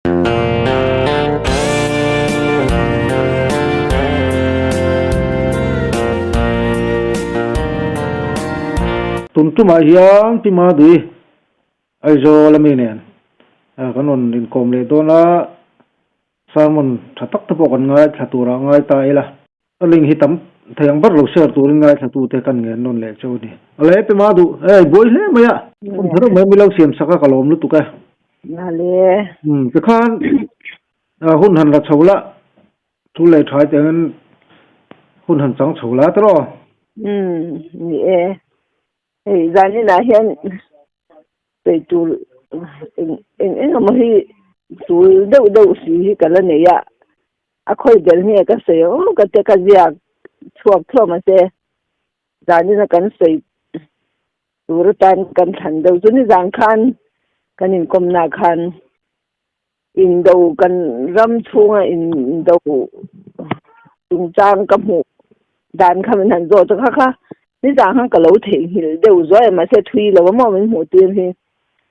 Tun tumah hian Pi Madui Aizawl ami nen kan rawn inkawm leh dawn a, sermon tha tak te pawh kan ngaithla turah ngai ta ila. A link hi tam thei ang ber lo share turin ngaithla tute kan ngen nawn leh cheu a ni. A leh Pi Madu, hei buai hle mai a, hun tha reuh mai mi lo siam sak a ka lawm lutuk e. Nale. Umm tikhan hun han la chho la, thu leh thai tengin hun han chang chho la tiraw? Umm ni e. Hei zaninah hian sawi tur eng eng emaw hi tul deuh deuh si hi ka la nei a, a khawi ber nge ka sawi ang ka te ka ziak chhuak thuam a che, zanina kan sawi tur atan kan thlan deuh chu nizan khan kan inkawmna khan indo kan ram chhunga indo chungchang ka hmuh dan kha min han zawt a kha kha nizan khan ka lo theihnghilh deuh zuai a mahse thui lo a maw min hmuh tir hi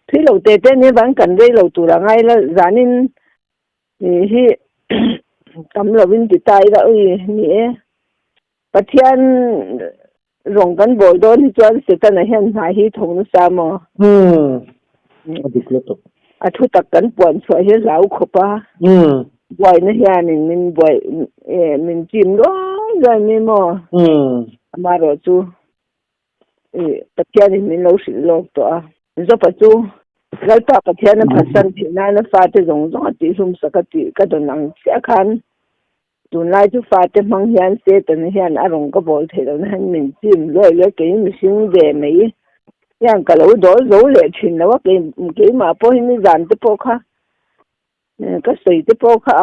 thui lo te te nia vang kan rei lo tur a ngai la zanin ih hi tam lovin ti ta ila ui ni e Pathian rawng kan bawl dawn hi chuan Setana hian hna hi thawk nasa maw? Umm, a dik lutuk. A thu tak kan puan chhuah hi hlau khawp a. Umm. Buaina hianin min buai eh min chim luai luai mai maw? Umm. Amaherawh chu ih Pathianin min lo hrilh lawk tawh a. Zopa chu Lalpa Pathian a phatsan theih nana fate zawng zawng a tihhlum sak a tih ka dawn ang chiah khan Tunlai chu fate hmang hian Satan hian a rawn ka bawl theih lohna hian min chim luai luai kei mihring ve mai hian ka lo dawl zo leh thin lo a kei keimah pawh hi nizan te pawh kha ka sawi te pawh kha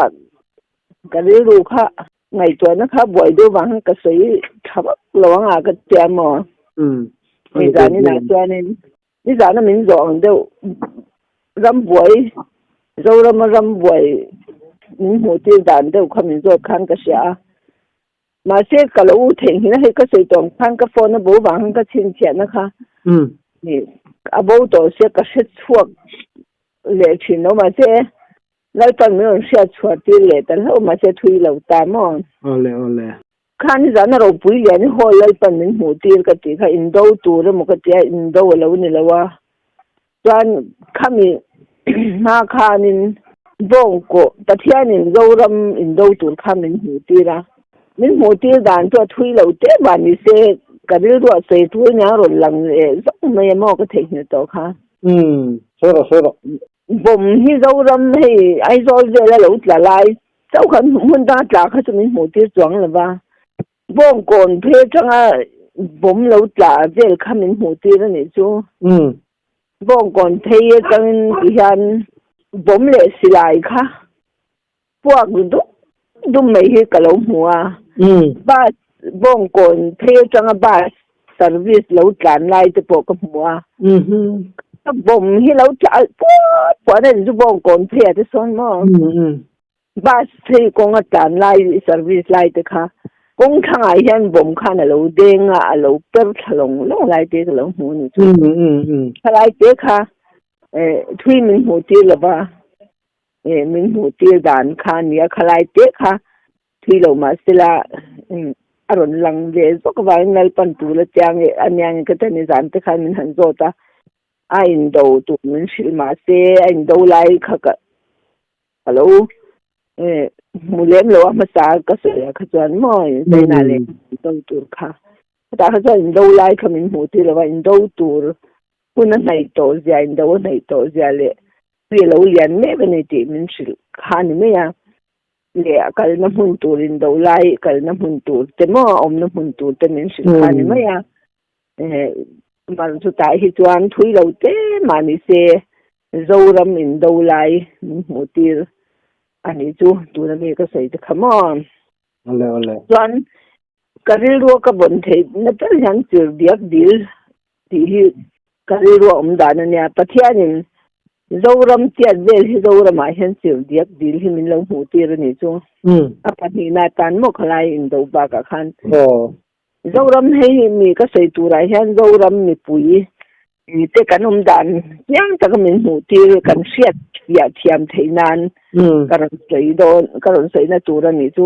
ka rilru kha ngaihtuahna kha buai deuh vang hian ka sawi tha vak lo ang a ka tia maw nizan inah chuanin nizana min zawh ang deuh rambuai Zorama rambuai min hmuh tir dan deuh kha min zawt khan ka hria a mahse ka lo u theihnghilh a hei ka sawi tawh ang khan ka phone a bo vang khan ka chhinchhiahna kha a bo tawh sia ka hre chhuak leh thin lo mahse Lalpan min rawn hriat chhuah tir leh ta hlauh mahse thui lo ta maw. Awle awle. Kha nizan a ropui lian i haw Lalpan min hmuh tir ka tih kha indo tur emaw ka tia indo a lo ni lo a, chuan khami hma khanin bawngkaw Pathianin Zoram indo tur kha min hmuh tir a, min hmuh tir dan chu a thui lo te mah ni se ka rilruah sawi thu ania a rawn lang leh zawk mai a maw ka theihnghilh tawh kha. Umm, sawi rawh sawi rawh. Bawm hi Zoram hei Aizawl vela lo tla lai chauh khan hmun danga tla kha chu min hmuh tir chuang lo va, Bawngkawn phei atanga bawm lo tla vel kha min hmuh tir a nih chu. Bawngkawn phei atangin ti hian bawm leh silai kha puak dup dup mai hi ka lo hmu a, bus Bawngkawn phei atanga bus service lo tlan lai te pawh ka hmu a, bawm hi lo tla alh puat puat a ni chu Bawngkawn phei ah te sawn maw bus phei kawnga tlan lai service lai te kha kawng thlangah hian bawm khan a lo deng a a lo per thla lawng lawng lai te ka lo hmu a ni chu thalai te kha thui min hmuh tir lo va. Eh min hmuh tir dan kha a nia khalai te kha thui lo mah sela a rawn lang ve zawk avangin Lalpan tul a chiang e a nia nge ka ti a ni zan te khan min han zawt a a indo tur min hrilh mah se a indo lai kha ka ka lo eh hmu lem lo a hmasa ka sawi ah kha chuan maw China leh indo tur kha chutah kha chuan indo lai kha min hmuh tir lo va indo tur hun a hnaih tawh zia indo a hnaih tawh zia leh Tui a lo lian mek a ni tih min hrilh kha a ni mai a, leh a kalna hmun tur indo lai kalna hmun tur te maw a awmna hmun tur te min hrilh kha a ni mai a, eh mar chutah hi chuan thui lo te mah ni se Zoram indo lai min hmuh tir a nih chu tuna mi ka sawi te kha maw. Awle awle. Chuan ka rilrua ka vawn theih na ber hian chir diak dil tih hi Ka rilru a awm dan a nia. Pathianin Zoram chiat vel hi Zoramah hian chir diak dil hi min lo hmuh tir a nih chu. A pahnihna atan maw khalai indo bakah khan. Zoram hei hi mi ka sawi turah hian Zoram mipui Te kan awm dan chiang taka min hmuh tir kan hriat fiah thiam theih nan ka rawn sawi dawn ka rawn sawina tur a nih chu.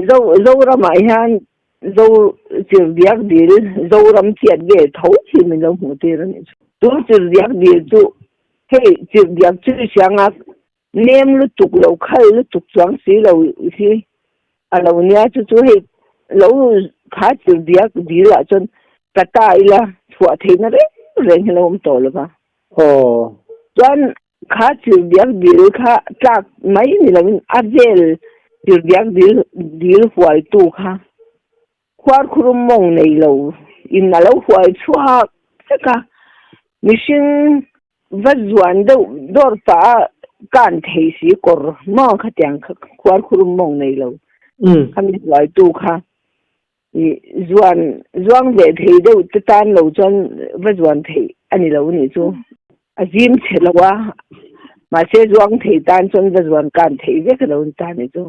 Zo Zoramah hian Zo chirhdiak dil Zoram chiat vel tho hi min lo hmuh tir a nih chu. Chu chirhdiak dil chu hei chirhdiak chu i hria anga nem lutuk lo khal lutuk chuang si lo hi a lo nia chu chu hei lo kha chirhdiak dil ah chuan ka ta ila chhuah theihna reng reng hi lo awm tawh lo va. Aw. Chuan Kha chirhdiak dil kha tlak mai ni loin a vel chirhdiak dil dil hualtu kha khuarkhurum mawng nei lo in a lo hual chhuak vek a, mihring va zuan deuh dawr pah a kan thei si kawr maw khatiang kha khuarkhurum mawng nei lo khami hualtu kha Zuan zuang ve thei deuh te tan lo chuan va zuan theih a ni lo nih chu. A zim chhe lo a, mahse zuang thei tan chuan va zuan kan theih vek a lo ni ta nih chu.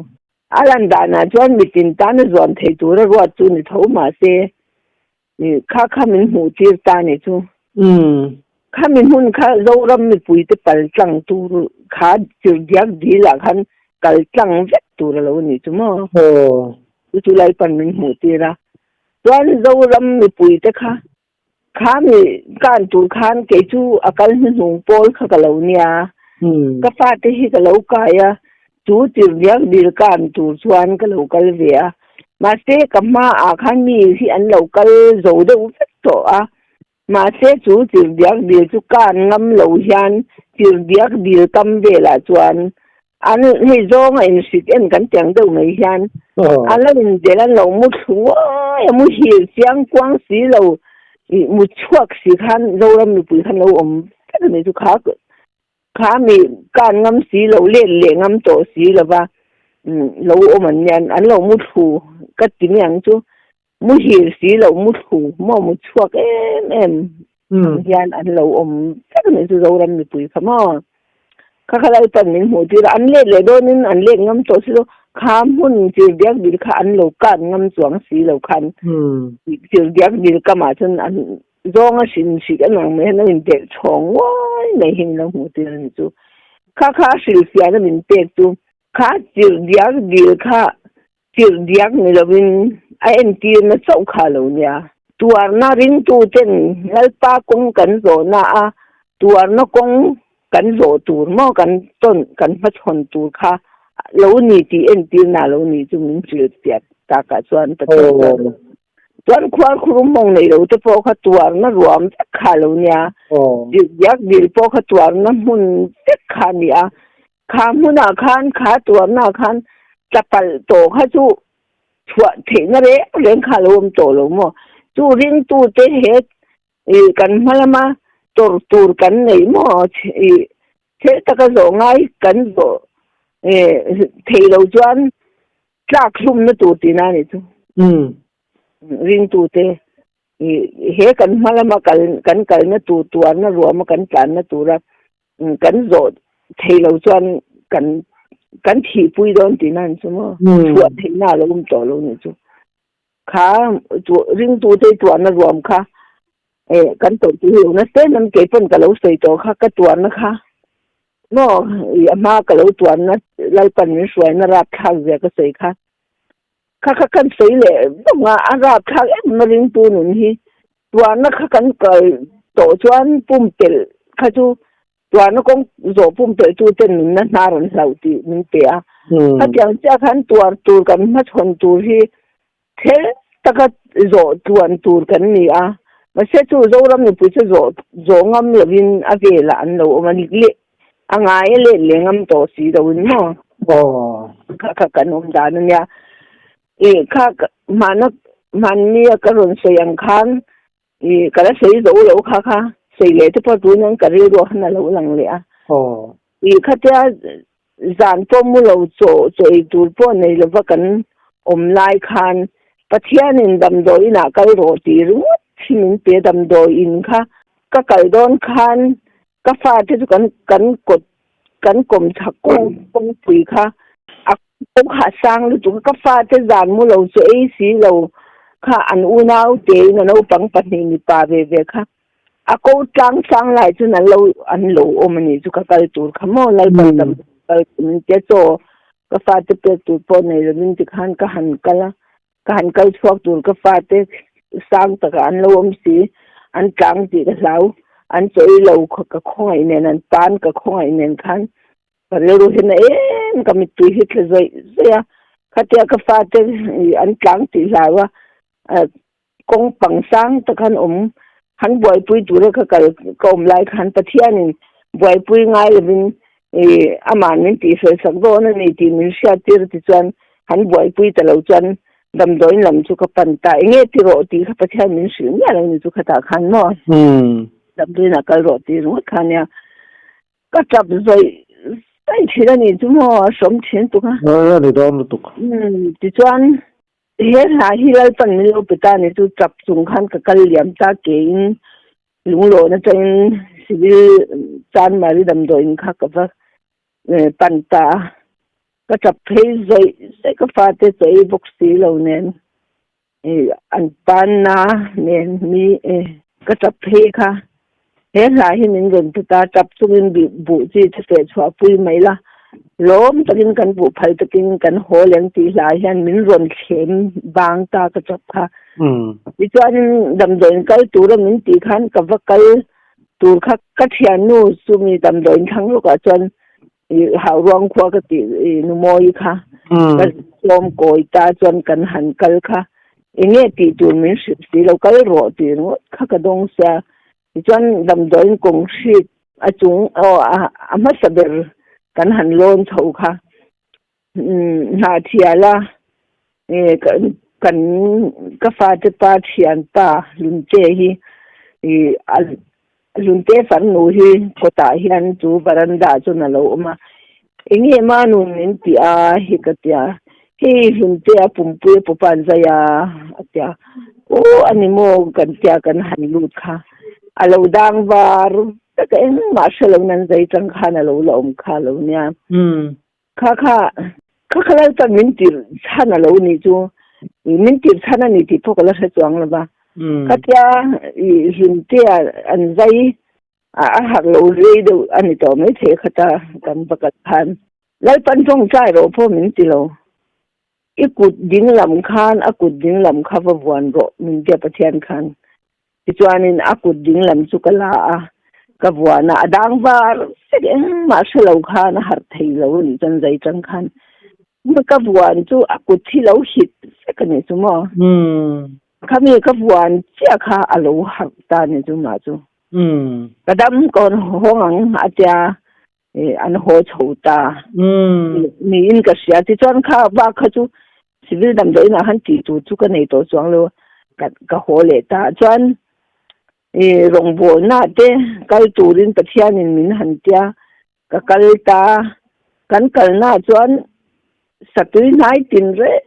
A lan danah chuan mitin tana zuan thei tura ruat chu ni tho mahse kha kha min hmuh tir ta nih chu. Khami hmun kha Zoram mipuite pal tlang tur kha chirhdiak dil ah khan kal tlang vek tur a lo ni chu maw? Chu chu Lalpan min hmuh tir a. Chuan Zoram mipuite kha khami kan tur khan kei chu a kal hnuhnung pawl kha ka lo nia. Ka fate hi ka lo kai a, chu chirhdiak dil kan tur chuan ka lo kal ve a. Mahse ka hmaah khan mi hi an lo kal zo deuh vek tawh a. Mahse chu chirhdiak dil chu kan ngam lo hian chirhdiak dil kam velah chuan an hei zawnga inhrit en kan tiang deuh mai hian a lo indelh an lo mu thlu nguai a, muhil chiang kuang si lo ih mu chhuak si khan Zoram mipui khan lo awm vek a ni chu kha kha mi kan ngam si lo let leh ngam tawh si lova lo awm an nia an lo mu thlu ka ti mai ang chu. Muhil si lo muthlu maw mu chhuak em em ang hian an lo awm vek a nih chu Zoram mipui kha maw. Kha kha Lalpan min hmuh tir a, an let leh dawnin an let ngam tawh si lo, kha hmun chirhdiak dil kha an lo kan ngam chuang si lo khan chirhdiak dil kamah chuan an zawnga hrin hrik an ang mai hian an indelh chhawng nguai mai hi min lo hmuh tir a nih chu. Kha kha a hrilhfiahna min pek chu kha chirhdiak dil kha Chirhdiak ni lovin a entirna chauh kha lo nia. Tuarna ringtuten Lalpa kawng kan zawhna a tuarna kawng kan zawh tur maw kan tawn kan hmachhawn tur kha lo ni tih entirna lo ni chu min hrilh piah takah chuan Pathian chuan chuan khuarkhurum mawng nei lo te pawh kha tuarna ruam vek kha lo nia. Chirhdiak dil pawh kha tuarna hmun vek kha a ni a. Kha hmunah khan kha tuarnaah khan tla palh tawh kha chu chhuah theihna reng reng kha a lo awm tawh lo maw? Chu ringtute he ih kan hma lama tawrh tur kan neih maw? Ih thil taka zawh ngai kan zawh eh theih loh chuan tlak hlumna tur tihna a nih chu. Ringtute ih he kan hma lama kal kan kalna tur tuarna ruama kan tlanna tura Kan zawh thei lo chuan kan kan thihpui dawn tihna an chu maw? Chhuah theihna a lo awm tawh lo nih chu. Kha ringtute tuarna ruam kha eh kan tawrhpui lo nasa em em kei pawn ka lo sawi tawh kha ka tuarna kha maw a hma ka lo tuarna Lalpan min hruaina rapthlak zia ka sawi kha. Kha kha kan sawi leh vang a, a rapthlak em a ringtu nun hi. Tuarna kha kan kal tawh chuan pumpelh kha chu tuarna kawng zawh pumpelh tu ten nunna hnar an hlauh tih min pe a. Khatiang chiah khan tuar tur kan hmachhawn tur hi thel taka zawh tluan tur kan ni a. Mahse chu Zoram mipui chu zawh zawh ngam lovin a velah an lo awm a ni. A ngai a let leh ngam tawh si lo in maw? Aw. Kha kha kan awm dan a nia. I kha hmana hmanni a ka rawn sawi ang khan i ka la sawi zo lo kha kha sawi leh te pawh tun ka rilru khan a lo lang leh a. Aw. I khatia zan pawh mu lo chaw chaw ei tur pawh nei lova kan awm lai khan Pathianin damdawiin ah kal rawh tih ringawt hi min pe damdawiin kha ka kal dawn khan Ka fate chu kan kan kawt kan kawm chhak kawng kawngpui kha a kawng kha a sang lutuk a, ka fate zan mu lo chu ei si lo kha an unau tein a naupang pahnih mipa ve ve kha. A ko tlang sang lai chuan an lo an lo awm a nih chu ka kal tur kha maw Lalpan dam kal min tia chaw ka fate pek tur pawh nei lovin tikhan ka han kal a, ka han kal chhuak tur ka fate sang takah an lo awm si, an tlang tih ka hlau, an chawi lo ka khawngaih nen an tan ka khawngaih nen khan ka rilru hi na em ka mittui hi tla zawih zawih a, khatia ka fate an tlang tih hlau a Kawng pang sang tak han awm, han buaipui tura ka kal ka awm lai khan Pathianin buaipui ngai lovin ih ama'n min tihfel sak dawn a ni tih min hriattir tichuan han buaipui ta lo chuan damdawiin lam chu ka pan ta. Enge ti rawh tih kha Pathian min hrilh miah lo ni chu khatah khan maw? Damdawiinah kal rawh tih ringawt kha nia. Ka tap zawih zawih thin a ni chu maw? A hrawm thin tuk a. A ni dawn lutuk. Tichuan He hla hi Lalpan min lo pe ta ni chu tap chung khan ka kal liam ta kein lunglawn atangin civil Chanmari damdawiin kha ka va pan ta a, ka tap phei zawih zawih ka fate chaw ei bawk si lo nen an panna nen mi ka tap phei kha He hla hi min rawn pe ta, tap chungin buh chi te feh chhuah pui mai la, lawm takin kan buh phal takin kan haw leng tih hla hian min rawn thlem bang ta ka tap kha. Tichuanin damdawiin kal tura min tih khan ka va kal tur kha ka thiannu chumi damdawiin thlang lawkah chuan Hauruang khua ka tih nu Mawi kha ka sawm kawi ta chuan kan han kal kha enge tih tur min hrilh si lo kal rawh tih ringawt kha ka dawng sia tichuan damdawiin kawng hrik a chung aw a hmasa ber kan han lawn chho kha hnah thiala kan ka fate pa thianpa Lunte hi Lunte farnu hi kawtah hian chu varanda chuan a lo awm a, enge ma nun min ti a hi ka tia, hei Lunte a pumpui a pawpa'n zai a a tia, aw a ni maw kan tia kan han lut kha a lo dang var vek a engmah hre lo nan zai chang khan a lo la awm kha a lo nia. Kha kha kha kha lal chuan min tirh chhan a lo nih chu min tirh chhan a ni tih pawh ka la hre chuang lo va. Khatia i hlimtea an zai a a harh lo rei deuh a ni tawh maithei khata kan va kal khan. Lalpan tawngtai rawh pawh min ti lo. I kut ding lam khan a kut ding lam kha va vuan rawh min tia Pathian khan. Tichuanin a kut ding lam chu ka la a, ka vuan a, a dang var vek engmah hre lo khan a harh thei lo a nih chuan zai tang khan ka vuan chu a kut hi lo hit vek a nih chu maw. Khami ka vuan chiah kha a lo harh ta a ni chu mah chu. Ka dam kawn hawng ang a tia an haw chho ta niin ka hria tichuan kha bak kha chu civil damdawiin ah khan tih tur chu ka nei tawh chuang lo ka ka haw leh ta chuan ih rawngbawlna te kal turin Pathianin min han tia ka kal ta kan kalna chuan satui hnai tin reng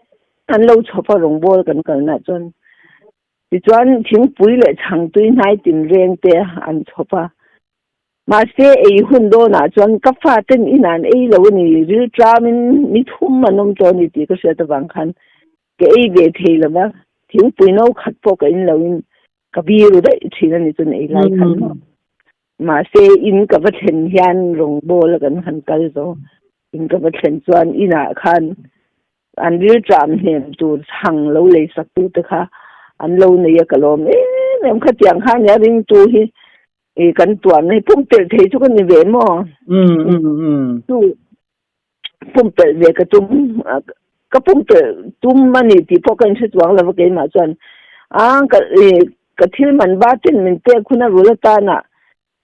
an lo chhawp a rawngbawl kan kalna chuan. Tichuan thingpui leh chhangtui hnai tinreng te an chhawp a. Mahse ei hun dawnah chuan ka faten inah an ei lo a ni, rilṭamin ni thum an awm tawh a ni tih ka hriat avang khan ka ei ve thei lo va, thingpui no khat pawh ka in loin ka biru daih ṭhin a ni chuan ei lai khan maw. Mahse in ka va thlen hian rawngbawl a kan han kal zo, in ka va thlen chuan inah khan An rilṭam hnem tur chhang lo lei sak tu te kha an lo nei a ka lawm em em khatiang kha nia ringtu hi i kan tuarna hi pumpelh thei chu ka ni ve maw? Chu pumpelh ve ka tum ka pumpelh tum a ni tih pawh ka inhre chuang lo va keimah chuan a ka i ka thil man va ten min pek hun a rul atana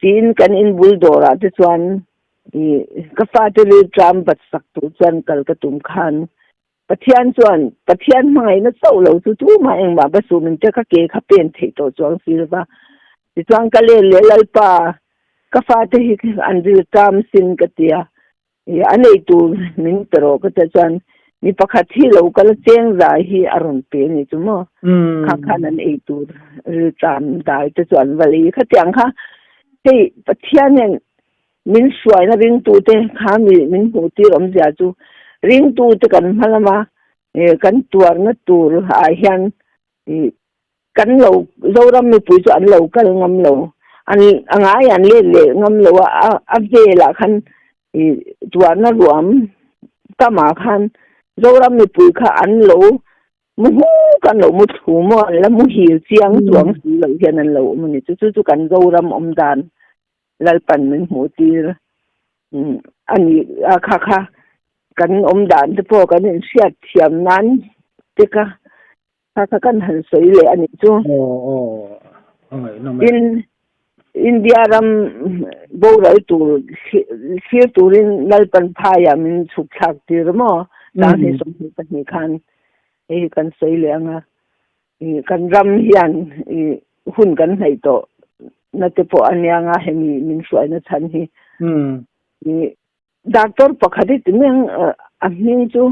Tiin kan in bul dawrah te chuan i ka fate rilṭam bat sak tur chuan kal ka tum khan Pathian chuan Pathian hmangaihna chauh lo chu tumah engmah va sumin te ka ke kha pen theih tawh chuang si lova. Tichuan ka let leh Lalpa ka fate hi an rilṭam sin ka ti a, i a nei tur min pe rawh ka tia chuan mi pakhat hi lo kal a cheng zai hi a rawn pe a ni chu maw kha khan an ei tur rilṭam dai te chu an va lei khatiang kha hei Pathian hian min hruaina ringtute kha mi min hmuh tir awmzia chu ringtute kan hma lama kan tuarna tur ah hian i Kan lo, Zoram mipui chu an lo kal ngam lo. An a ngai an let leh ngam lo a, a velah khan ih tuarna ruam tamah khan Zoram mipui kha an lo mu huk an lo mu thlu maw an la muhil chiang chuang si lo hian an lo awm a ni. Chu chu chu kan Zoram awm dan Lalpan min hmuh tir a ni a kha kha kan awm dan te pawh kan inhriat thiam nan te kha kha kha kan han sawi leh a nih chu. Tin, India ram boral tur thlir turin Lalpan phaiah min chhuk thlak tir maw? Sanghnih 22 khan hei hi kan sawi leh ang a, kan ram hian hun kan hnaih tawh na te pawh a nia nga hemi min hruaina chhan hi. Doctor pakhat hi ti mai ang a hming chu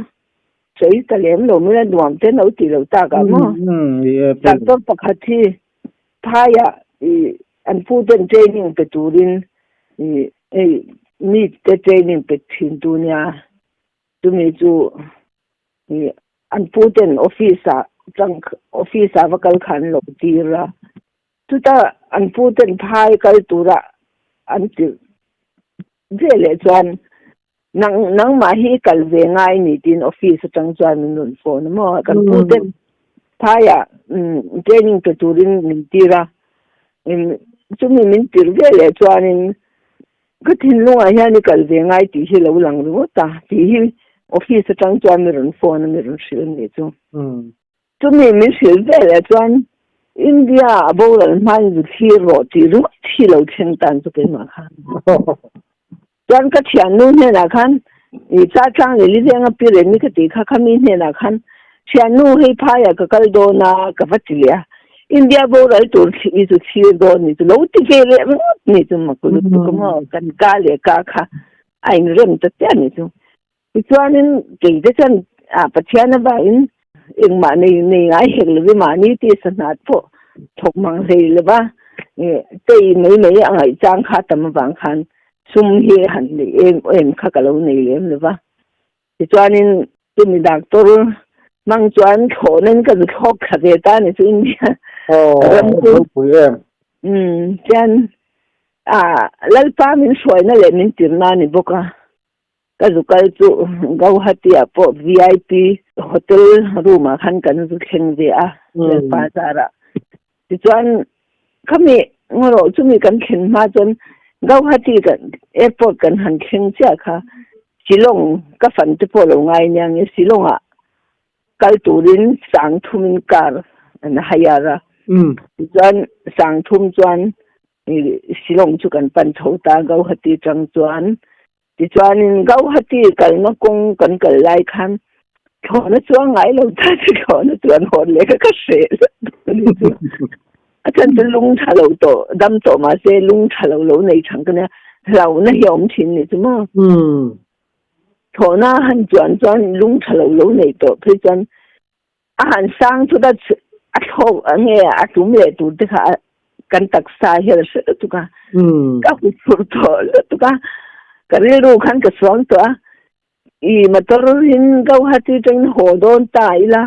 sawi ta lem lo mai a nuam te no tih lo tak ah maw. Doctor pakhat hi phaiah ih an pu ten training pe turin ih hei mi te training pe thin tu nia chumi chu ih an pu ten office ah tang office ah va kal kha an lo tir a. Chuta an pu ten phai kal tura an tirh veleh chuan nang nangmah hi i kal ve ngai ni tiin office atang chuan min rawn phone a maw kan pu ten phaiah training pe turin min tir a chumi min tirh veleh chuanin ka thinlungah hian i kal ve ngai tih hi lo lang ringawt a tih hi office atang chuan mi rawn phone a mi rawn hrilh a nih chu. Chumi min hrilh veleh chuan India a boral hmain zu thlir rawh tih ringawt hi lo thleng tan chu keimah khan. Chuan ka thiannu hnenah khan i Chaltlang leh Livenga pi Remi ka tih kha khami hnenah khan thiannu hei phaiah ka kal dawn a ka va ti leh a, India boral tur i zu thlir dawn ni chu lo ti ve leh ringawt ni chu mak lutuk a maw kan ka leh ka kha a inrem ta chiah ni chu. Tichuanin kei te chuan ah Pathian avangin engmah nei nei ngai hek lo i mahni tisa hnat pawh thawk mang hlei lo va, tei mai mai a ngaih chang kha tam avang khan sum hi han neih em em kha ka lo nei lem lo va. Tichuanin chumi doctor hmang chuan thlawhna in ka zu thlawk thla ve ta ni chu India ram chu. Umm chuan ah Lalpa min hruaina leh min tirna a ni bawk a. Ka zu kal chu Gauhati ah pawh VIP hotel room ah khan kan zu thleng ve a, Lalpa zarah. Tichuan khami ngarawh chumi kan thlen hma chuan Gauhati kan airport kan han thleng chiah kha Shillong ka fan te pawh lo ngai nia nge Shillong ah kal turin sang thumin car an hire a. Tichuan sang thum chuan Shillong chu kan pan chho ta Gauhati tang chuan Tichuanin Gauhati kalna kawng kan kal lai khan thlawhna chuang ngai lo ta chu thlawhna chuan hawn leh kha ka hreh zet a ni chu. A chhan chu lung tha lo tawh dam tawh mahse lung tha lo lo nei thang ka nia hlauhna hi a awm thin ni chu maw. Thlawhna han chuan chuan lung tha lo lo nei tawh phei chuan A han sang chu ta a thlawk nge a tum leh tur te kha kan taksa hian a hre lutuk a, ka hu phurh tawh lutuk a, ka rilru khan ka suang tawh a, i motor in Gauhati atangin haw dawn ta ila,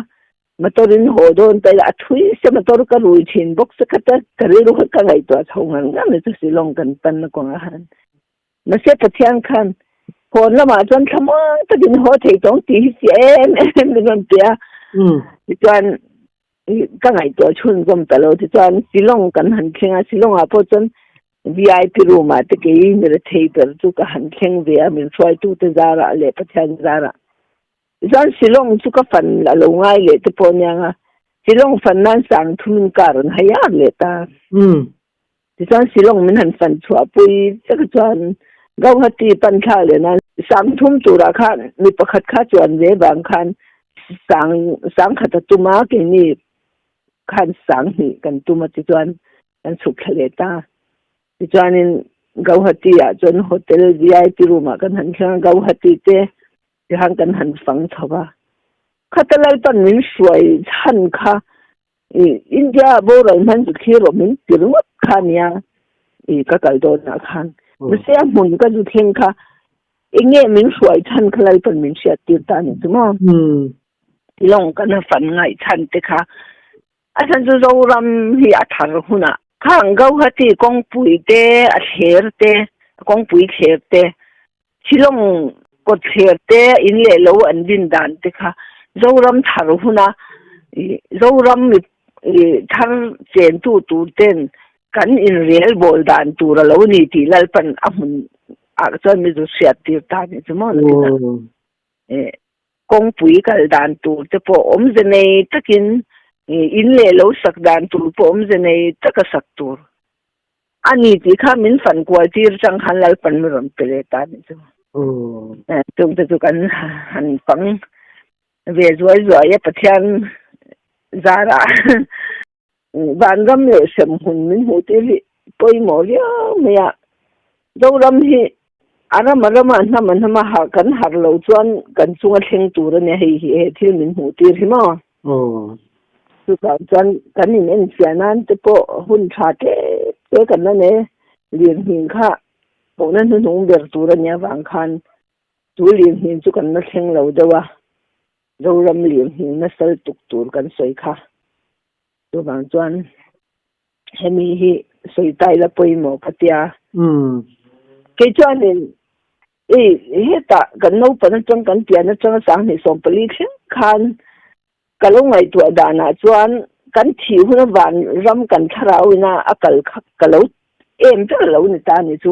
motor in haw dawn ta ila a thui se motor ka rui thin bawk se kha ta ka rilru kha ka ngaihtuah chho ngang ngang ni chu Shillong kan panna kawngah khan. Mahse Pathian khan hawn lamah chuan thlamuang takin haw thei tawng tih hi si em em min rawn ti a. Tichuan ka ngaihtuah chhunzawm ta lo. Tichuan Shillong kan han thleng a, Shillong ah pawh chuan VIP room ah te kei mi rethei ber chu ka han thleng ve a, min hruaitute zarah leh Pathian zarah. Tichuan Shillong chu ka fan a lo ngai leh te pawh aniang a, Shillong fan nan sang thumin car an hai ar leh ta. Tichuan Shillong min han fan chhuah pui tak chuan Gauhati pan thla leh nan sang thum turah khan mi pakhat kha chuan ve vang khan sang sang khat a tum a, keini khan sang hnih kan tum a tichuan kan chhuk thla leh ta. Tichuanin Gauhati ah chuan hotel VIP room ah kan han thleng a, Gauhati te tihan kan han fang chho va. Khata Lalpan min hruai chhan kha India ah boral hman chu thlir rawh min ti ringawt kha nia i ka kal dawn ah khan mahse a hmun ka zu thleng kha enge min hruai chhan kha Lalpan min hriat tir ta ni chu maw lawng kan a fan ngaih chhan te kha a chhan chu Zoram hi a thar hunah. Khang Gauhati kawngpui te, a thler te, kawngpui thler te, Shillong kawtthler te, in leh lo an din dan te kha Zoram thar huna Zoram thar chentu tur ten kan inrel bawl dan tur a lo ni tih Lalpan a hmun ah chuan mi zu hriat tir ta ni chu maw nakinah. Kawngpui kal dan tur te pawh awmze nei takin in leh lo sak dan tur pawh awmze nei taka sak tur a ni tih kha min fan kual tir chang khan Lalpan mi rawn pe leh ta ni chu. Chung te chu kan han fang ve zuai zuai a Pathian zarah Vanram leh hremhmun min hmuh tir hi pawimawh viau mai a, Zoram hi a ram a rama hnam a hnama ha kan harh loh chuan kan chunga thleng tur a nia hei hi he thil min hmuh tir hi maw? Chuvang chuan kan in enfiah nan te pawh hun tha tlem te kan la nei lirnghing kha kohna hnuhnung ber tur a nia vang khan chu lirnghing chu kan la thleng lo deuh a. Zoram lirnghing nasal tuk tur kan sawi kha. Chuvang chuan hemi hi sawi ta ila pawimawh ka tia. Kei chuanin i hetah kan naupang atang kan pian atanga sanghnih 14 thleng khan ka lo ngaihtuah danah chuan kan thih huna van ram kan thlarau ina a kal kha ka lo em ber lo ni ta ni chu.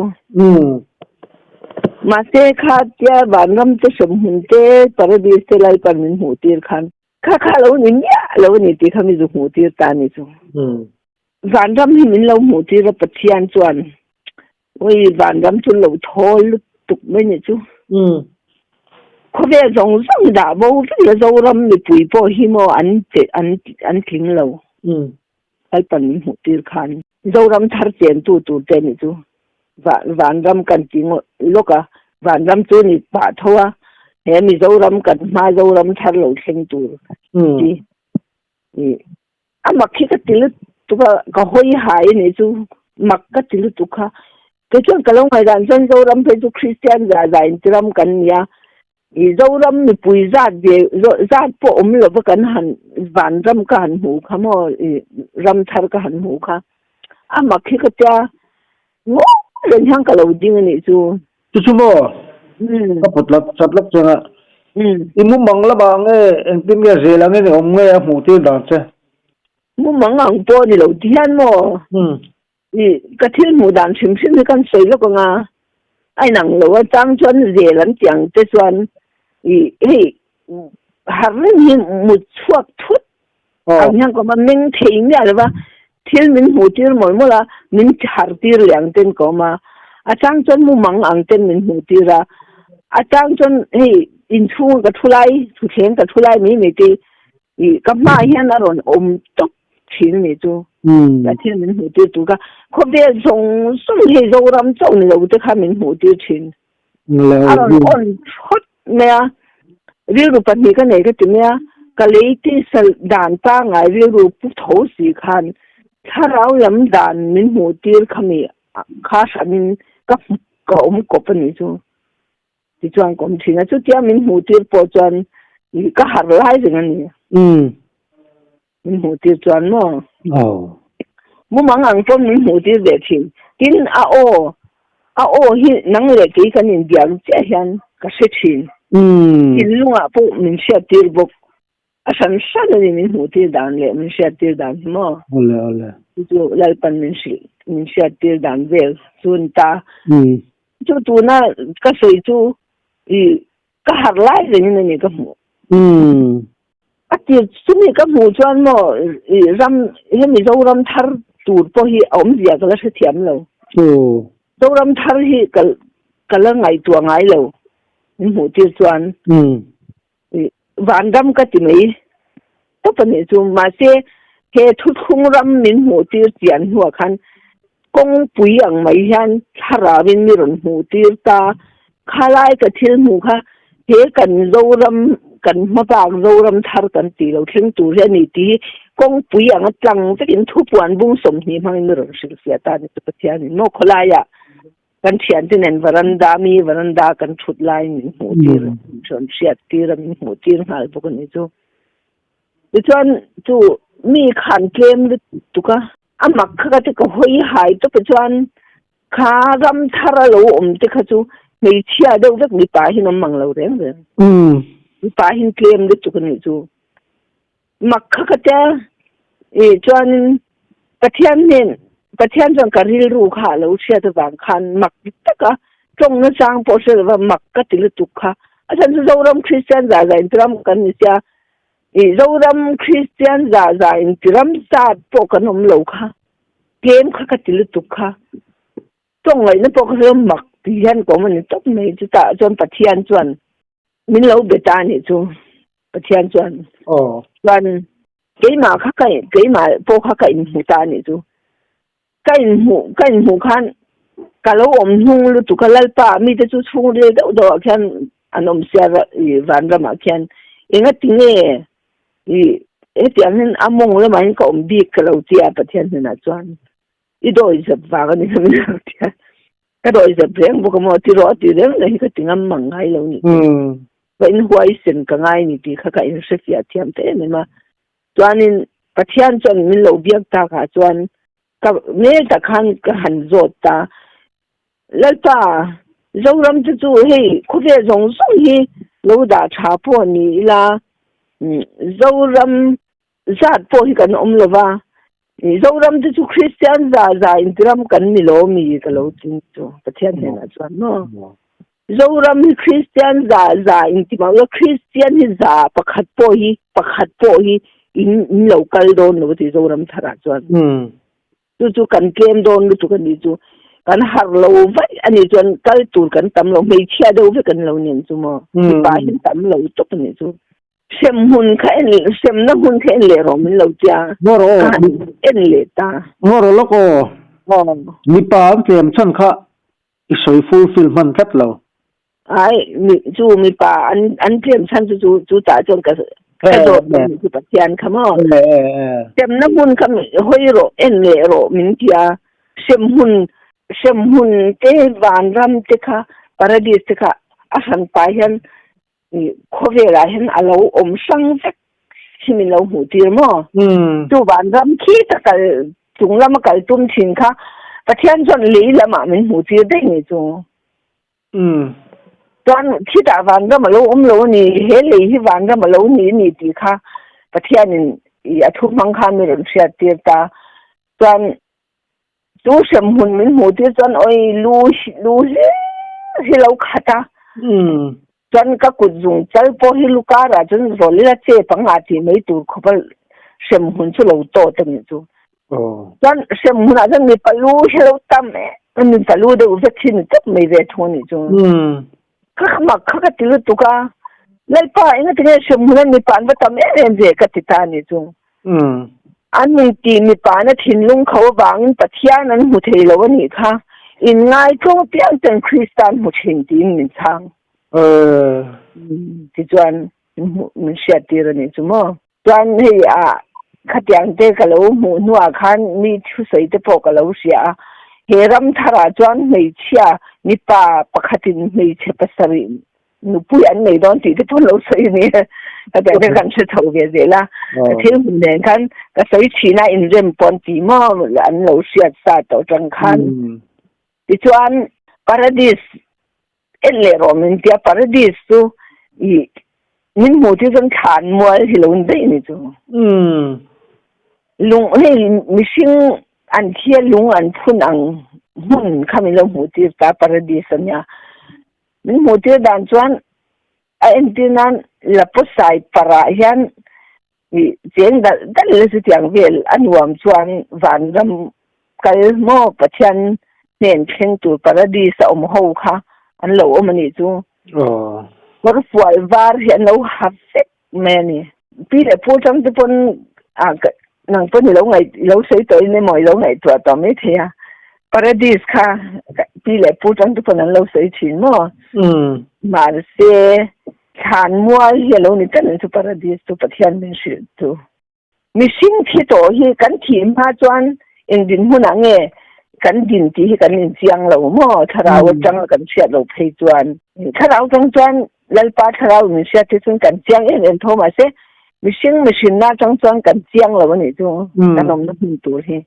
Mahse kha tia vanram te hremhmun te paradis te Lalpan min hmuh tir khan kha kha lo ni miah lo a ni tih kha mi zu hmuh tir ta ni chu. Vanram hi min lo hmuh tir a Pathian chuan ui vanram chu lo thawl lutuk mai ni chu. Khawvel zawng zawng dah bo vek la Zoram mipui pawh hi maw an an tling lo. Lalpan min hmuh tir khan Zoram thar chentu tur te nih chu Vanram kan ti lawk a, Vanram chu ni pah tho a, he Mizoram kan hma Zoram thar lo thleng tur ti a mak hi ka ti lutuk a, ka hawi hai a nih chu mak ka ti lutuk kha. Kei chuan ka lo ngaihdan chuan Zoram phei chu Kristian zah zah intiram kan ni a, I Zoram mipui zat ve zat pawh awm lova kan han vanram ka han hmu kha maw i ram thar ka han hmu kha a mak hi ka tia ngawi reng hian ka lo ding a nih chu. Chu chu maw ka put lap chat lap chang a i mumang lamah nge engtin nge zel angin i awm nge a hmuh tir dan che? Mumang ang pawh a ni lo ti hian maw I ka thil hmuh dan hrim hrim hi kan sawi lawk ang a, a inang lo a chang chuan zel an tih ang te chuan i hei har reng hi mut chhuak thut ang hian ka awm a, meng thei miah lo va, thil min hmuh tir mawlh mawlh a, min har tir leh ang ten ka awm a, a chang chuan mumang ang ten min hmuh tir a, a chang chuan hei inchhunga ka thu lai, thuthleng ka thu lai mai mai te i ka hmaah hian a rawn awm tawp. thin a nih chu. Ka thil min hmuh tir tur kha khawvel zawng zawng hei Zoram chauh ni lo te kha min hmuh tir thin. A rawn on thawt mai a, rilru pahnih ka nei ka ti mai a, ka lei tisa dan pangngai rilru pu tho si khan thlarau lam dan min hmuh tir kha mi kha hranin ka ka awm kawp a nih chu. Tichuan ka awm thin a, chutia min hmuh tir pawh chuan ka harh lai reng a ni. Min hmuh tir chuan maw? Mumang ang pawn min hmuh tir ve thin. Tin, a aw, a aw hi nang leh kei kan inbiak chiah hian ka hre thin. Thinlungah pawh min hriat tir bawk. A hran hran a ni min hmuh tir dan leh min hriat tir dan hi maw? Chu chu Lalpan min hrilh, min hriat tir dan vel chu a ni ta. Chu tuna ka sawi chu i ka harh lai rengin a ni ka hmuh. A tir chumi ka hmuh chuan maw i ram hemi Zoram thar tur pawh hi a awmzia ka la hrethiam lo. Zoram thar hi ka ka la ngaihtuah ngai lo min hmuh tir chuan i vanram ka ti mai tawp a nih chu. Mahse he thuthlung ram min hmuh tir chian hnuah khan Kawngpui ang mai hian thlarauin mi rawn hmuh tir ta. Khalai ka thil hmuh kha he kan Zoram, kan hmabak Zoram thar kan tih lo thleng tur hi a ni tih hi kawngpui anga tlang vekin thupuan bung 20 hmangin mi rawn hrilhfiah ta a ni chu Pathianin maw khawlaiah kan thiante nen varanda mi varanda kan thut laiin min hmuh tir, min rawn hriat tir a, min hmuh tir nghal bawk a ni chu. Tichuan chu mi khan tlem lutuk a. A mak kha ka ti ka hawi hai tawp e chuan kha ram thar a lo awm te kha chu hmeichhia deuh vek mipa hin awm mang lo reng reng. Mipa hin tlem lutuk a nih chu. Mak kha ka tia i chuanin Pathian hnen Pathian chuan ka rilru kha a lo hriat avang khan mak taka tawng nachang pawh hre lova mak ka ti lutuk kha. A chhan chu Zoram Kristian zah zah intiram kan ni sia, i Zoram Kristian zah zah intiram zat pawh kan awm lo kha, tlem kha ka ti lutuk kha. Tawng ngaihna pawh ka hre lo mak ti hian ka awm a ni tawp mai. Chutah chuan Pathian chuan Min lo be ta anih chu Pathian chuan. Aw. Chuan keimah kha ka keimah pawh kha ka inhmu ta anih chu. Ka inhmu ka inhmu khan ka lo awm hnung lutuk a Lalpa mite chu chhungril deuh deuh ah khian an awm sia i vanram ah khian engati nge i hetiang hian a mawng lamah hian ka awm bik ka lo tia Pathian hnenah chuan i dawi zep vang a ni lo min lo tia. Ka dawi zep reng bawk a maw ti rawh a ti reng reng hi ka ti ngam mang ngai lo ni. Ka in huaisen ka ngai ni tih kha ka in hrefiah thiam ta em em a. Chuanin Pathian chuan min lo biak tak ah chuan ka hmel tak khan ka han zawt ta. Lalpa, Zoram te chu hei khawvel zawng zawng hi lo dah tha pawh ni ila, Zoram zat pawh hi kan awm lo va, Zoram te chu Kristian za za intiram kan ni lo mi ka lo tin chu Pathian hnenah chuan maw. Zoram hi Kristian za za intimah ula Kristian hi za pakhat pawh hi pakhat pawh hi in in lo kal dawn lo ti Zoram tharah chuan. Chu chu kan tlem dawn lutuk a ni chu kan harh lo vaih a ni chuan kal tur kan tam lo hmeichhia deuh vek an lo nen chu maw. Mipa hi tam lo tawp a ni chu. Sem hmun kha en semna hmun kha en leh rawh min lo tia. Ngaw rawh aw. Ka han en leh ta. Ngaw rawh lawk aw. Aw. Mipa an tlem chhan kha i sawi fulfill hman tlat lo. Ai mi chu mipa an an tlem chhan chu chu chu tah chuan ka ka zawt lo nih chu Pathian kha maw. Semna hmun kha hawi rawh en leh rawh min tia. Sem hmun sem hmun te vanram te kha paradis te kha a hran pah hian Khawvelah hian a lo awm hrang vek hi min lo hmuh tir maw? Chu vanram khi ta kal chung lama kal tum thin kha Pathian chuan lei lamah min hmuh tir daih ni chu. Chuan khitah vanram a lo awm lo a ni, he lei hi vanram a lo ni a ni tih kha Pathianin a thu hmang khan min rawn hriat tir ta. Chuan Chu hremhmun min hmuh tir chuan awi lu lu hlir hi lo khat a. Chuan ka kut zung chal pawh hi lu karah chuan zawl ila che panga tih mai tur khawp a hremhmun chu lo tawt a nih chu. Chuan hremhmunah chuan mipa lu hi lo tam em mipa lu deuh vek hi ni tawp mai ve thung a nih chu. Ka mak kha ka ti lutuk a, Lalpa engatinge hremhmun a mipa an va tam em em ve ka ti ta a nih chu. An ni tih mipana thinlung kho avangin Pathian an hmu thei lo a nih kha. Inngaithlawng apiang ten Krista an hmu thin tiin min chhang. Tichuan min hriattir a nih chu maw. Chuan hei ah khatiang te ka lo hmuh hnuah khan mi thusawi te pawh ka lo hria a. He ram tharah chuan hmeichhia mipa pakhatin hmeichhe pasarih nupui an nei dawn tih te pawh lo sawi a ni a, ka tih te kan hre chho ve zel a, ka thil hmu nen khan ka sawi thin a inrem pawh an ti maw an lo hriat sa tawh atang khan tichuan paradis en leh rawh min tia paradis chu ih min hmuh chu chuan thlan mual hi lo ni daih a ni chu lung hei mihring an thia lung an phun ang hmun kha min lo hmuh tir ta paradis a nia. Min hmuh tir dan chuan a entir nan Laposai parah hian ih cheng dalh dalh la chutiang vel a nuam chuan vanram kal maw Pathian hnen thleng tur paradis a awm ho kha an lo awm a nih chu. Kawr fual var hi an lo ha vek mai a ni. Pi leh pu atang te pawn ah nang pawn i lo ngaih i lo sawi tawh in emaw i lo ngaihtuah tawh mai thei a. Paradis kha pi leh pu atang te pawn an lo sawi thin maw? Mahse thlan mual hi a lo ni tlat ang chu paradis chu Pathian min hrilh chu. Mihring thi tawh hi kan thih hma chuan eng dinhmunah nge kan din tih hi kan inchiang lo maw? Thlarau atanga kan hriat loh phei chuan. Thlarau atang chuan Lalpa thlarau min hriat te chuan kan chiang em em tho mahse mihring mihrinna atang chuan kan chiang lo a nih chu kan awmna hmun tur hi.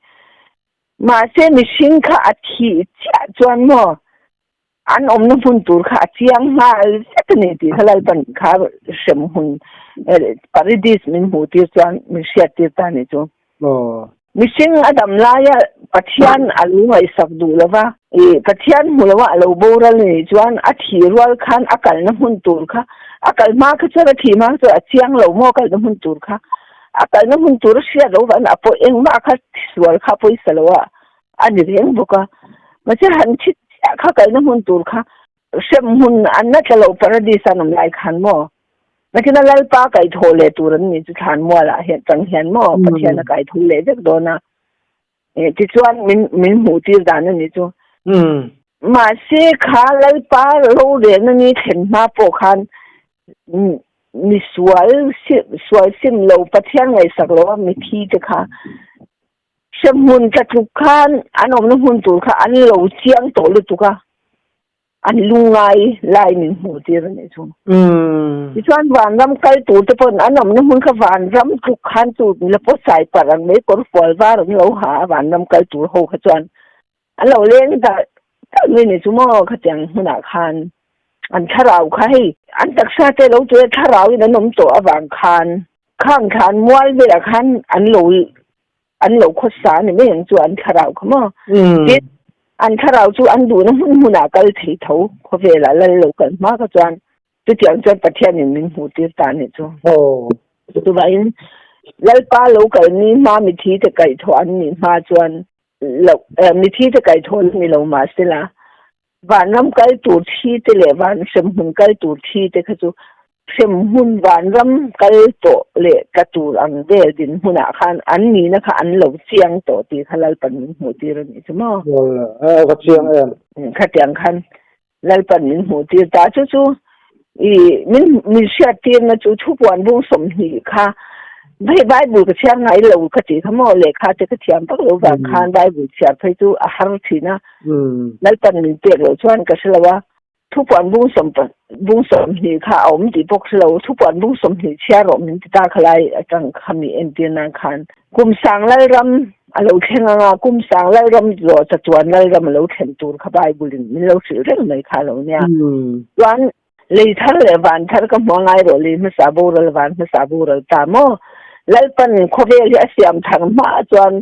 Mahse mihring kha a thih chiah chuan maw an awmna hmun tur kha a chiang nghal vek a ni tih kha Lalpan kha hrem hmun paradis min hmuh tir chuan min hriat tir ta a nih chu. Mihring a dam laia Pathian a lo ngaihsak duh lo va, ih Pathian hmu lo a a lo boral a nih chuan a thih rual khan a kalna hmun tur kha a kal hma kha chuan a thih hma kha chuan a chiang lo maw kalna hmun tur kha a kalna hmun tur a hriat loh vangin a pawi engmah kha sual kha a pawisa lo a a ni reng bawk a mahse han thi chiah kha kalna hmun tur kha hrem hmun an la tla lo paradis an awm lai khan maw nakina Lalpa kaihthawh leh tur an nih chu thlan mualah hian tang hian maw Pathian a kaitho leh vek dawn a tichuan min min hmuh tir dan a ni chu mahse kha Lalpa rorelna ni thlen hma pawh khan Mi sual sual sim lo Pathian ngaihsak lo a mithi te kha hremhmun tla tluk khan an awmna hmun tur kha an lo chiang tawh lutuk a, an lungngai lai min hmuh tir a nih chu. Tichuan vanram kal tur te pawn an awmna hmun kha vanram tluk khan chu la pawh sai parh ang mai kawr fual var an lo ha a vanram kal tur ho kha chuan An lo leng ta tak mai ni chu maw khatiang hmunah khan an thlarau kha hei an taksa te lo tura thlarau in an awm tawh avang khan khang thlan mual velah khan an lo an lo khawsa a ni mai ang chu an thlarau kha maw tin an thlarau chu an duhna hmun hmunah kal thei tho khawvelah lal lo kal hma kha chuan chutiang chuan Pathianin min hmuh tir ta a nih chu. Chuvangin Lalpa lo kal ni hma mithi te kaihthawh an nih hma chuan lo mithi te kaihthawh an ni lo mahsela vanram kal tur thi te leh van hremhmun kal tur thi te kha chu hremhmun vanram kal tawh leh tla tur ang vel dinhmunah khan an nihna kha an lo chiang tawh tih kha Lalpan min hmuh tir a nih chu maw. Ka chiang em. Khatiang khan Lalpan min hmuh tir ta chu chu i min min hriat tirna chu thupuan bung 20 kha hei Bible ka chhiar ngai lo ka tih kha maw lehkha te ka thiam vak lo vang khan Bible chhiar phei chu a har thin a Lalpan min pek loh chuan ka hre lo a thupuan bung sawm bung 20 kha a awm tih pawh ka hre lo thupuan bung 20 chhiar rawh min ti ta khalai atang kha mi entir nan khan Kum sang Lalram a lo thleng ang a, kum sang Lalram zawh chatuan Lalram a lo thlen tur kha Bible-in min lo hrilh reng mai kha a lo nia. Chuan lei thar leh van thar ka hmu a ngai rawh, lei hmasa boral, van hmasa boral ta maw? Lalpan khawvel hi a siam thar hma chuan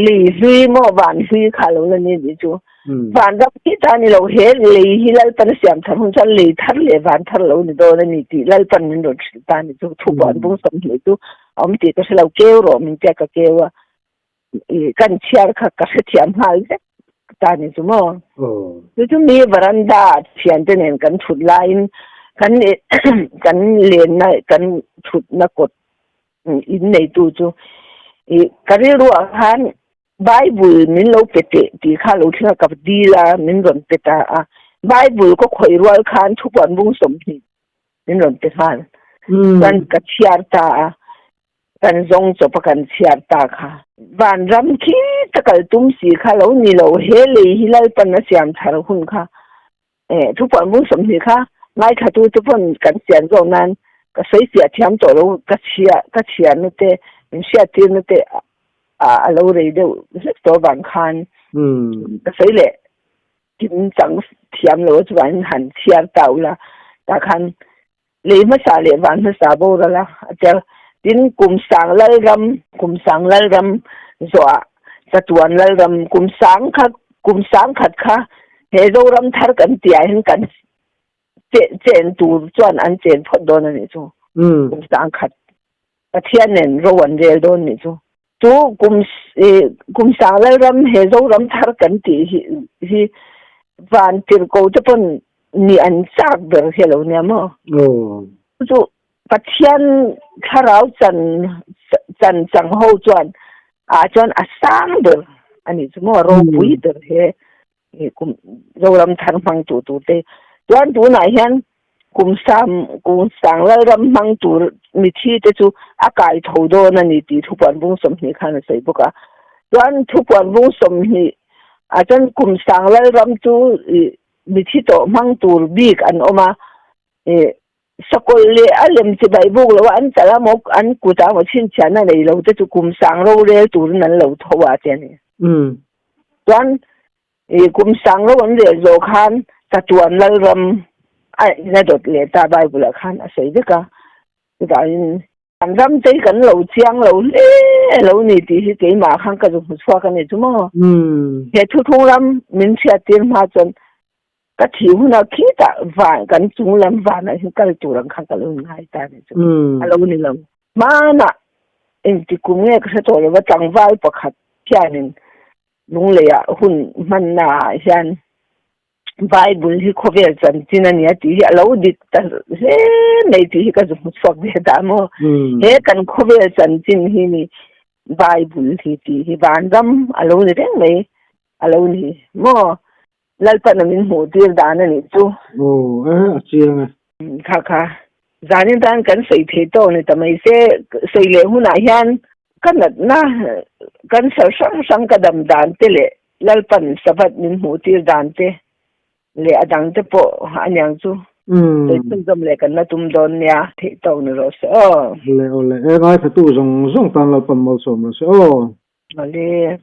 lei hlui maw van hlui kha a lo la ni tih chu Vanram hi ta ni lo, he lei hi Lalpan a siam thar hun chuan lei thar leh van thar lo ni dawn a ni tih Lalpan min rawn hrilh ta ni chu thu pawh an bung 20 chu a awm tih ka hre lo, keu rawh min tia ka keu a, i kan chhiar kha ka hrethiam nghal vek ta ni chu maw. Chu chu mi varanda ah thiante nen kan thut laiin kan kan lenna kan thutna kawt in neitu chu i ka rilru ah khan Bible min lo pe teh tih kha lo thleng a, ka dil a, min rawn pe ta a. Bible ka khawih rual khan thupuan bung 20 min rawn pe nghal. Chuan ka chhiar ta a, kan zawng chawp a kan chhiar ta kha. Vanram khi ta kal tum si kha lo ni lo, he lei hi Lalpan a siam thar hun kha Eh, thupuan bung 20 kha ngaithlatu te pawn kan chian zawk nan ka sawi fiah thiam tawh lo, ka chhia ka chhiarna te min hriattirna te a a lo rei deuh hlek tawh avang khan ka sawi leh kim chang thiam lo a chuvangin han chhiar ta ula tah khan lei hmasa leh van hmasa boral a a tel. Tin, kum sang lalram, kum sang lalram zawhah chatuan lalram, kum sang kha, kum sang khat kha he Zoram thar kan tih ah hian kan chen tur chuan an chen phawt dawn a nih chu. Kum sang khat Pathian nen ro an rel dawn nih chu. Chu kum kum sang lalram he Zoram thar kan tih hi hi van tirhko te pawn ni an chak ber hi a lo nia maw? Chu Pathian thlarau chan chan chang ho chuan ah chuan a sang ber a nih chu maw ropui ber he kum Zoram thar hmang tur tur te chuan tunah hian kum sam kum sang lalram hmang tur mithi te chu a kai tho dawn a ni tih thupuan bung 20 khan a sawi bawk a chuan thupuan bung 20 ah chuan kum sang lalram chu mithi tawh hmang tur bik an awm a ih sakawlh leh a lem chi baih buk lo a an chala maw an kut a maw chhinchhiahna nei lo te chu kum sang rorel turin an lo tho a che a ni. Chuan i kum sang lo an rel zawh khan chatuan lalram a in a dawt leh ta Bible ah khan a sawi vek a. Chuvangin kan ram te hi kan lo chiang lo hle lo ni tih hi keimah khan ka zu hmu chhuak a ni chu maw. He thuthlung ram min hriattir hma chuan ka thih hunah khitah van kan chung lam vanah hian kal tur ang khan ka lo inngai ta a ni chu. A lo ni lo. Hmanah engti kum nge ka hre tawh lo va tlangval pakhat hianin lungleiah hun hmanna ah hian Bible hi khawvel chanchin a nia tih hi a lo dik ta hle mai tih hi ka zu hmu chhuak ve ta maw. He kan khawvel chanchin hi ni Bible hi tih hi vanram a lo ni reng mai a lo ni maw. Lalpana min hmuh tir dan a nih chu. Aw e a chiang e. Kha kha zanin tan kan sawi thei tawk ni ta mai se sawi leh hunah hian ka natna cancer hrang hrang ka dam dan te leh Lalpan Sabbath min hmuh tir dan te leh a dang te pawh a niang chu sawi chhunzawm leh kan la tum dawn nia theih tawk ni rawh se aw. Awle awle e ngaithla tu zawng zawng tan Lalpan malsawm rawh se aw. Awle.